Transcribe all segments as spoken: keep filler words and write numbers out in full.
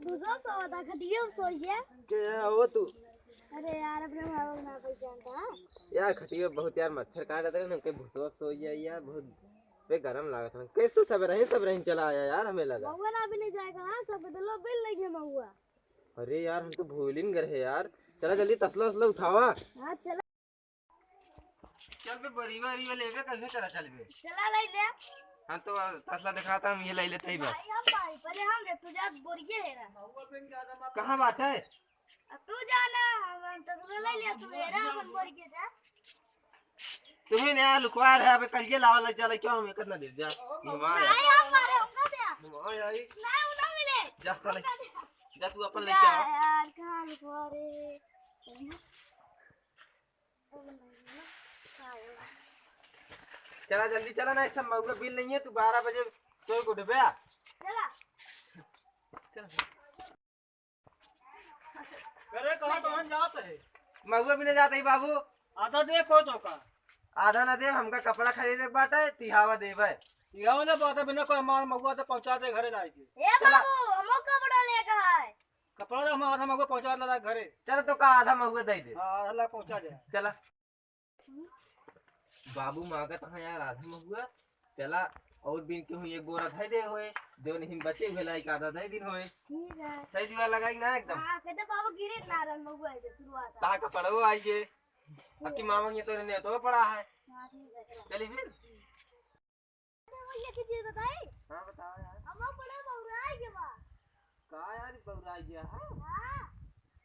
तू सब सोवत है, खटिया पे सो गया। के हो तू? अरे यार, अपने माँ बाप ना पहचानता, हाँ? यार, खटिया बहुत यार मच्छर काट रहे थे, हमके भूतवा सो गया यार, बहुत बे गरम लागत है। कैसे तू सब रहे, सब रहे चला आया यार, हमें लगा। महुआ ना भी नहीं जाएगा, हाँ, सब बदलो बिल लेंगे महुआ। अरे यार, हम तो भूलिन गए हैं यार। चला जल्दी तसला उसला उठावा। हाँ, चला। चल बे, बोरिया, बोरिया लेबे, कहियो चला चल बे। चला, ले ले। हाँ, तो तसला दिखाता हम, ये ले लेते ही बस। भाई, हम भाई, पहले हम ले, तू जा बोरिया हेरा। कहाँ बात है? अब तू जा ना, हम तसला ले ले, तू हेरा अपन बोरिया जा। तुम्हें नया लुकवा रहा है, अबे करिए लावा ले चला, क्यों हमें करना दे जा। घुमा यार। नहीं, हम मारे, उनका दे। घुमा यार। नहीं, उन्हें मिले। जा, चल। उनका दे। जा, तू अपन ले जा चला। यार, कहाँ लुकवा रे? चला जल्दी चला ना, ऐसा महुआ बिल नहीं है, तू बारह बजे सोए के उठबे। चला। अरे कहाँ कहाँ जात है? महुआ बिने जात है बाबू। आधा देखो तो का? आधा ना दे, हमका कपड़ा खरीदे के बाटे, तिहावा देबे। तिहावा ना बात है, बिना कोई माल महुआ तो पहुँचा दे घरे लाए के। ए चला। बाबू, हमो कपड़ा लेके आए। कपड़ा तो हम आधा महुआ पहुँचा ला घरे। चल तो का आधा महुआ दे दे। हाँ, आधा ला पहुँचा दे। चला। बाबू मांगत हैं यार आधा महुआ। चला और बिन के हुई एक बोरा धै दे होए, जो नहीं बचे हुए लाइक आधा धै दिन होए। ठीक है। सही जुआ लगाई ना एकदम। हाँ, कहते बाबू गिरे ना रन महुआ है शुरुआत। ताहा का पड़ो आई जे। अक्की मामा ये तो ने तो पड़ा है। हाँ, ठीक है, चला। चली फिर। अरे भैया, की चीज बताई? हाँ, बताओ यार। अम्मा बड़ा बौराई के बा। का यार, बौराई गया है? हाँ।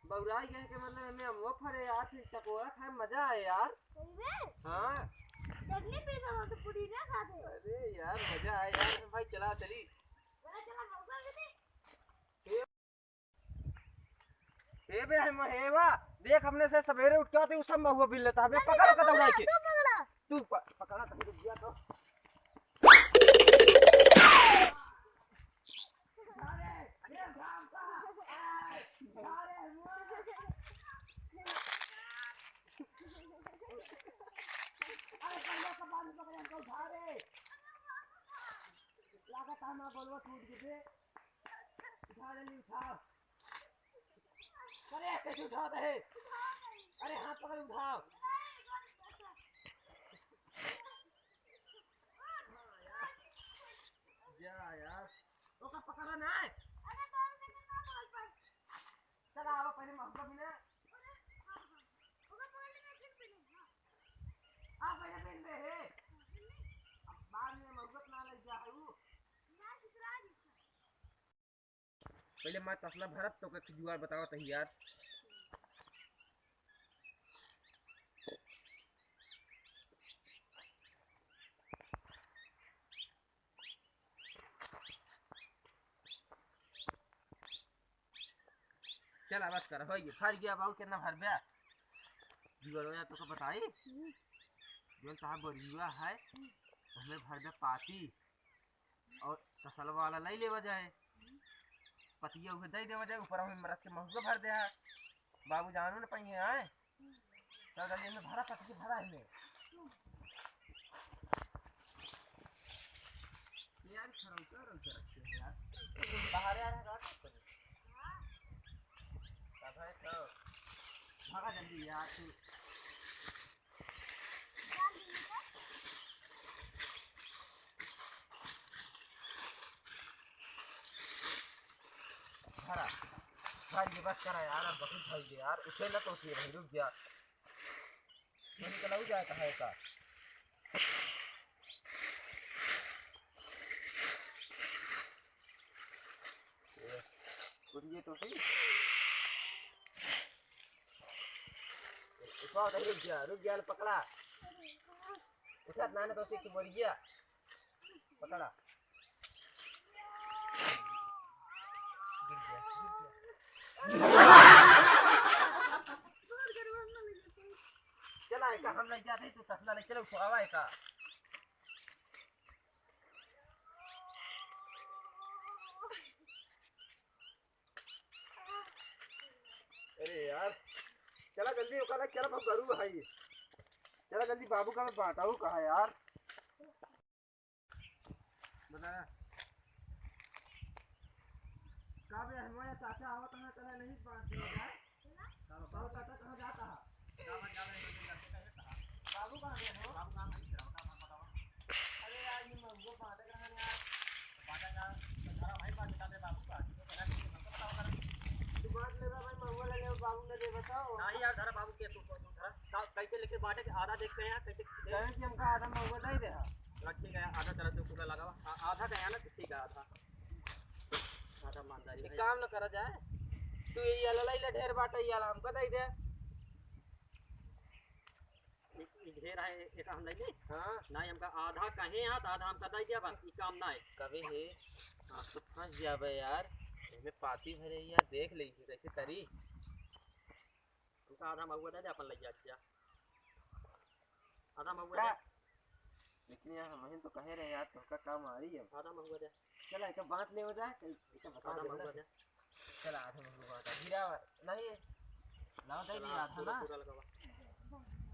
बौराई गया के मतलब हमें अम्मा फरे यार, फिर चकोड़ा खाए में मजा आए यार। सही में? हाँ। चटनी पीसा हो तो पूरी ना खाते। अरे यार, मजा आए यार। भाई चला चली। चला, चला, मौका भी नहीं। ए बे, हम, हे बा, देख, हमने से सवेरे उठ के आते, उ सब महुआ बिल लेता। अबे, पकड़, पकड़, उड़ा के। तू पकड़ा। तू प-, पकड़ा, तू रुक गया तो। अरे, पहले कपाल पकड़, हमको उठा रे। लागत है, हमारा गोलवा टूट गया बे। उठा, जल्दी उठाओ। अरे, कैसे उठाओ तो है? अरे, हाथ पकड़ उठाओ। जा यार। ओका पकड़ा ना है। चला, आओ, पहले महुआ बिना। आ, पहले पहन बे, हे। अब बाद में महुआ ना लग जा है उ। पहले मैं तसला भरब तो के जुआर बतावत ही यार। चला बस कर, हो गया, फर गया बाबू, कितना भर बे? जुआर तो को बताई, जो तहां बोरिया है, हमें भर दे पाती। और तसलवा वाला लई लेवा जाए। पतिया उहे दे देवा जाए, ऊपर में रख के महुआ भर दे है। बाबू जानो न पाइए आए। चल जल्दी में भरा, पतिया भरा है में। ये यार खरौचा रौचा रखते हैं यार। बाहर आ रहा है रात को। तब है तो। भागा जल्दी यार तू। भरा। भाई, ये बस करा यार, अब बहुत भाई ये यार, उठे ना तो उठिए भाई, रुक जा। ये निकल जाए, कहाँ है का? ये, उठिए तो सही। उठाओ, नहीं, रुक जा, रुक जा, पकड़ा। उठा, ना, ना, तो उसे बोल गया। पकड़ा। गिर गया, गिर गया। चला, एका हम नहीं जाते, तू तसला ले चलो, उठावा एका। अरे यार, चला जल्दी ओका लग, चला, हम गरू भाई, चला जल्दी, बाबू का मैं बांटाऊ कहा यार। बता। का बे, हमारे चाचा आवत हैं, चला नहीं बात की जाए। चलो, चाचा कहाँ जाता है? बाबू कहाँ गए हो? बाबू कहाँ गए? अरे यार, ये महुआ बांटे कहाँ यार? बांटे ना, तो धरा भाई बात बता दे बाबू का, तू तो बता दे, हमको बताओ जरा। तू बांट ले भाई, महुआ ले ले, बाबू ने दे बताओ। नहीं यार, धरा बाबू के, तू, तू धरा। का-, कैसे लेके बांटे के आधा देखते हैं, कैसे दे? कहे कि हमका आधा महुआ दे दे। हाँ, ठीक है, आधा चला, तू पूरा लगावा। आ-, आधा का है ना, तो ठीक है, आधा। आधा ईमानदारी एक है। काम न करा जाए, तू ये वाला ले ले, ढेर बाटे, ये वाला हमका दे दे। ई, ई ढेर है, एक हम ले ली। हाँ। नहीं, हमका आधा कहे हैं, तो आधा हमका दे दिया, बस, ई काम ना है। कबे है? हाँ। तो फंस जाबे यार, एमे पाती भरे यार, देख ले कैसे करी। हमका आधा महुआ दे दे, अपन ले जा, जा। आधा महुआ का? दे। लेकिन यार, हम ही तो कहे रहे यार, तोहका काम आ रही है। आधा महुआ दे। चला, एका बांट ले हो जाए, एका बता आधा दे महुआ ना। दे। चला, आधा महुआ बांट। हीरा, नहीं, लाओ, दे चला, दिया आधा पूरा, ना। पूरा लगावा।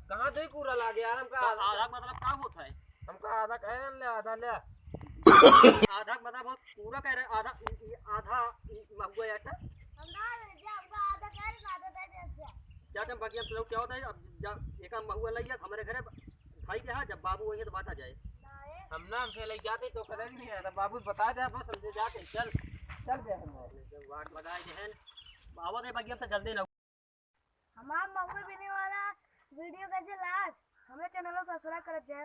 कहाँ दे पूरा लागे यार, हमका तो आधा आधा का मतलब का होता है? हमका आधा कहे ना, ले, आधा ले। आधा का मतलब बहुत पूरा कह रहे, आधा, ई, ई, आधा, ई, महुआ यार। हम ना ले जा, हमका आधा कहे ना, आधा दे दे जा। क्या तुम बगिया में चलो, क्या होता है? अब जा, एक महुआ ले जा, हमारे घरे भाई के यहाँ, जब बाबू वही है तो बांटा जाए। हम ना, हमसे ले जाते तो कदर नहीं आता, बाबू बता दे, बस हमसे जाते, चल, चल बे हम। जब वाट लगाए जे हैं, आवत है बगिया में तो जल्दी ना। हमार महुआ बीने वाला video कैसे लाग, हमारे channel को subscribe कर दे।